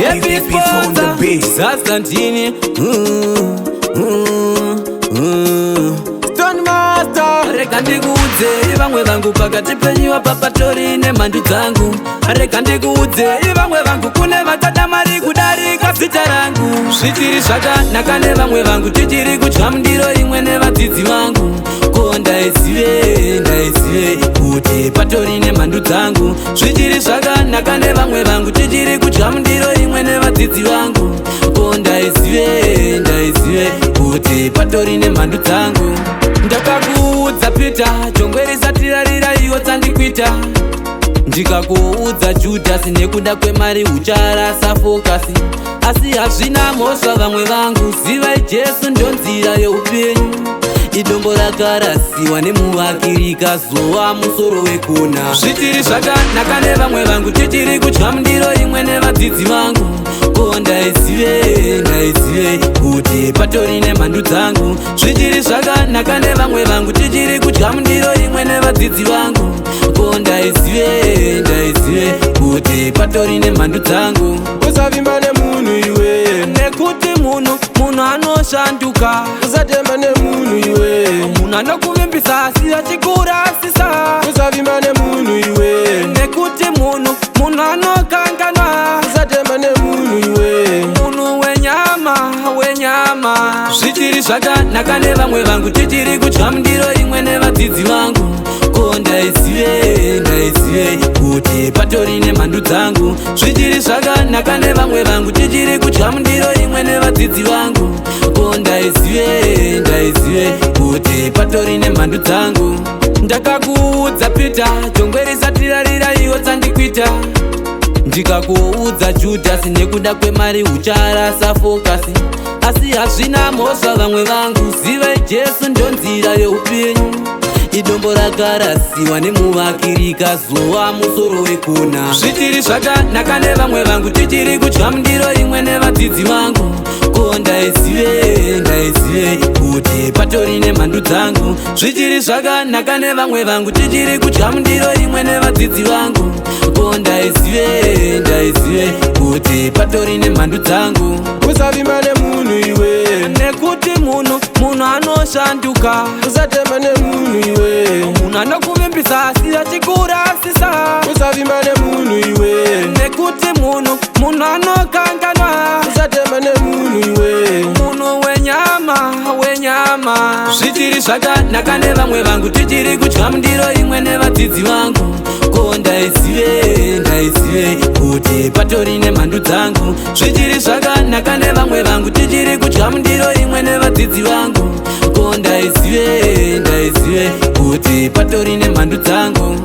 Happy EVP on the beat. Zastantini. Stone Master. Rega ndikuudze, vamwe vangu, pakati penyu apa patori nemhandu dzangu. Rega ndikuudze, vamwe vangu, kune vatada mari kudarika zita rangu. Zvichiri zvakanaka nevamwe vangu, tichiri kudya mundiro imwe nevadzidzi vangu. Ko ndaizive, ndaizive kuti patori nemhandu dzangu. Zvichiri zvakanaka nevamwe vangu, tichiri kudya mundiro imwe nevadzidzi vangu. Ko ndaizive, ndaizive kuti patori nemhandu dzangu. Ndakakuudza Peter, jongwe risati rarira, iwo tsandikuita. Ndikakuudza Judhasi, nekuda kwemari ucharasa focus. Asi hazvina mhosva, vamwe vangu, zivai Jesu ndonzira yeupenyu. Idombo rakarasiwa nemuvaki rikazova musoro wekona. Zvichiri zvakanaka nevamwe vangu, tichiri kudya mundiro imwe nevadzidzi vangu. Ko ndaizive, ndaizive kuti patori nemhandu dzangu. Zvichiri zvakanaka nevamwe vangu, tichiri kudya mundiro imwe nevadzidzi vangu. Ko ndaizive, ndaizive kuti patori nemhandu dzangu. Usavimba nemunhu iwe. Nekuti munhu, munhu anoshanduka. Usatemba nemunhu iwe. Munhu anokuvimbisa asi achikurasisa. Usavimba nemunhu iwe. Nekuti munhu, munhu anokanganwa. Usatemba nemunhu iwe. Munhu wenyama, wenyama. Zvichiri zvakanaka nevamwe vangu, tichiri kudya mundiro imwe nevadzidzi vangu. Ko ndaizive, ndaizive kuti patori nemhandu dzangu. Zvichiri zvakanaka nevamwe vangu, tichiri kudya mundiro imwe nevadzidzi vangu. Ko ndaizive, ndaizive kuti patori nemhandu dzangu. Ndakakuudza Peter, jongwe risati rarira, iwo tsandikuita. Ndikakuudza Judhasi, nekuda kwemari ucharasa focus. Asi hazvina mhosva, vamwe vangu, zivai Jesu ndonzira yeupenyu. Idombo rakarasiwa nemuvaki rikazova musoro wekona. Zvichiri zvakanaka nevamwe vangu, tichiri kudya mundiro imwe nevadzidzi vangu. Ko ndaizive, ndaizive kuti patori nemhandu dzangu. Zvichiri zvakanaka nevamwe vangu, tichiri kudya mundiro imwe nevadzidzi vangu. Ko ndaizive, ndaizive kuti patori nemhandu dzangu. Usavimba nemunhu iwe. Nekuti munhu, munhu anoshanduka. Usatemba nemunhu iwe. Munhu anokuvimbisa asi achikurasisa. Usavimba nemunhu iwe. Nekuti munhu, munhu anokanganwa. Usatemba nemunhu iwe. Munhu wenyama, wenyama. Zvichiri zvakanaka nevamwe vangu, tichiri kudya mundiro imwe nevadzidzi vangu. Ko ndaizive, ndaizive kuti patori nemhandu dzangu. Zvichiri zvakanaka nevamwe vangu, tichiri kudya mundiro imwe nevadzidzi vangu. Ko ndaizive, ndaizive kuti patori nemhandu dzangu.